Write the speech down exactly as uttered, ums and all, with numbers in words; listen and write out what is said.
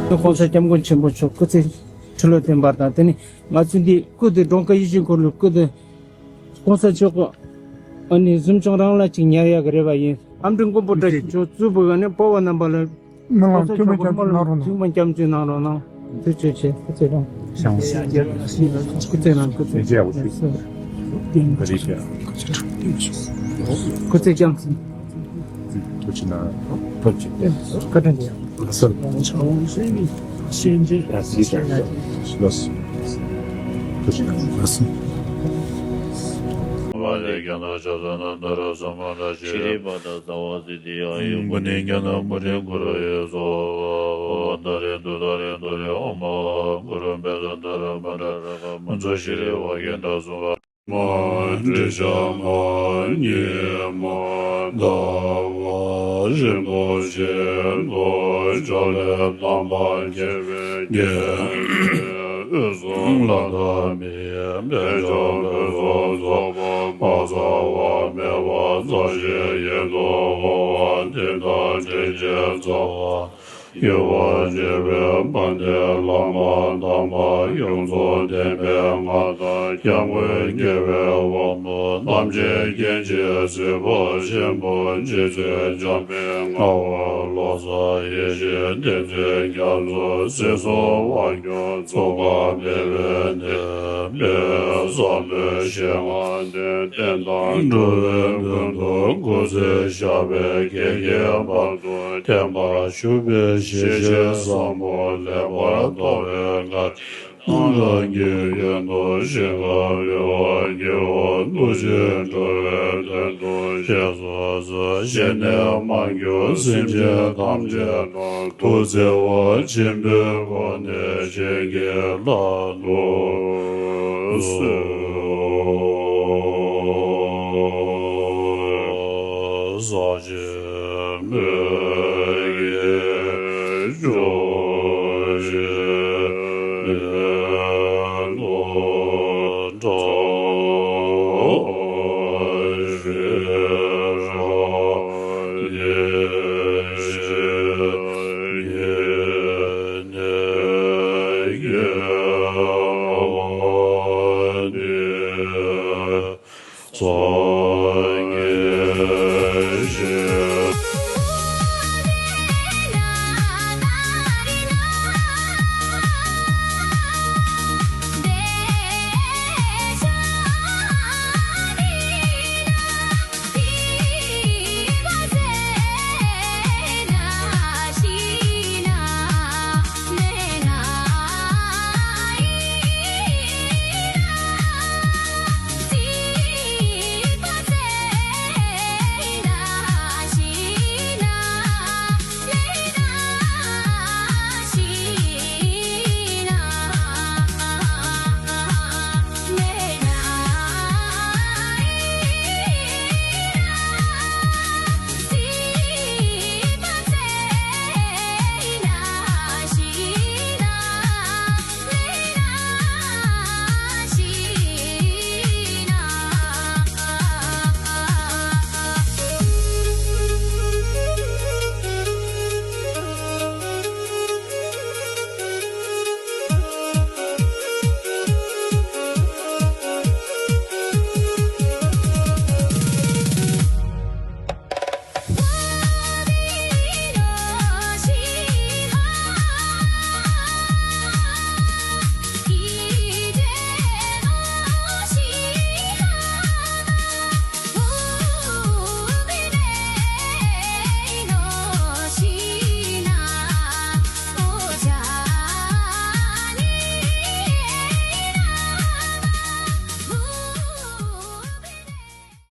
༸གོང་ས་༸སྐྱབས་མགོན་ཆེན་པོ་མཆོག་སྐུ་ཚེ་ཁྲི་ལོ་བརྟན་པ་དང་། དེ་ནས་ང་ཚོ་འདི་སྐུ་དེ་ཀྲུང་ཧྥེ་ཡིད་བཞིན་འཁོར་ལོའི་སྐུ་དེ་༸གོང་ས་མཆོག་གི་ཨ་ནི་གཟིམ་ཆུང་རང་ལ་ཅིག་ཉར་ཡག་གི་རེ་བ་ཡིན། ཨ་མྲའི་མགོན་པོ་བཀྲ་ཤིས་མཆོག་གཙོས་པའི་ཨ་ནི་འབའ་བ་རྣམ་པ་ལ་སྨོན་ལམ་ཐུགས་སྨོན་སྐྱབས་བཅོལ་གནང་རོགས་གནང་། ཐུགས་སྨོན་སྐྱབས་བཅོལ་གནང་རོགས་གནང་། ཐུགས་རྗེ་ཆེ། སྐུ་ཚེ་རིང་། སྐུ་ཚེ་རིང་། སྐུ་ཚེ་རིང་། སྐུ་ཚེ་སྐྱབས། ཐུགས་རྗེ་གནང་། ཐུགས་རྗེ་ཆེ། བཀའ་དྲིན་ཆེ། ལགས་སོ། ཐུགས་རྗེ་གནང་། ལགས་སོ། མ་འདྲེས་བྱ་མ་ཉིད་མ་ཟླ་བ་རིན་པོ་ཆེ་ལོ་ཅོག་ལེབ་དམ་པ་རྒྱལ་བའི་རྒྱལ། འོད་སྲུང་ལྷ་དང་མིའི་དཔལ་འབྱོར་འོད་སྲུང་ཚོགས་པ་མ་ཚང་བ་མེད་པ་ཚང་ཞིང་ཡེ་དུ་འོང་བ་དེ་དང་དྲིན་ཅན་རྩ་བ། ཡུལ་བ་འབྱེད་པའི་དཔལ་ལྡན་བླ་མ་དམ་པ་ཡོངས་རྫོགས་བསྟན་པའི་མངའ་བདག་སྐྱབས་མགོན་རྒྱལ་བའི་དབང་པོ་རྣམ་མཁྱེན་སྐྱེ་འཆི་སྲིད་པ་ཆེན་པོ་རྗེ་བཙུན་འཇམ་དཔལ་ངག་དབང་བློ་བཟང་ཡེ་ཤེས་བསྟན་འཛིན་རྒྱ་མཚོ་སྲིད་གསུམ་དབང་སྒྱུར་ཚོགས་པ་འཕེལ་བའི་གནས། དཔལ་བཟང་པོའི་ཞལ་སྔ་ནས་བསྟན་དང་འགྲོ་བའི་མགོན་དུ་སྐུ་ཚེ་ཞབས་པད་བསྐལ་བརྒྱའི་བར་དུ་བརྟན་པར་བཞུགས་པའི་ཞལ་བཞེས་ཟབ་མོ་ལེགས་པར་མཐོང་བའི་བཀའ་དྲིན་རང་གི་ཡོན་དུ་ཞིང་ཁམས་རོལ་པར་བགྱིའོ། ཐུགས་རྗེས་འགྲོ་བའི་དོན་དུ་གཤེགས་སུ་གསོལ། ཞལ་ནས་མ་གྱུར་སེམས་ཅན་ཐམས་ཅད་དང་། ཐུགས་བརྩེ་བ་ཆེན་པོའི་སྒོ་ནས་བྱིན་གྱིས་བརླབ་ཏུ་གསོལ། ཟག་བཅས་མོད་ཀྱི་སྐྱོ་ཤས་ལས་ལོག་འགྲོ།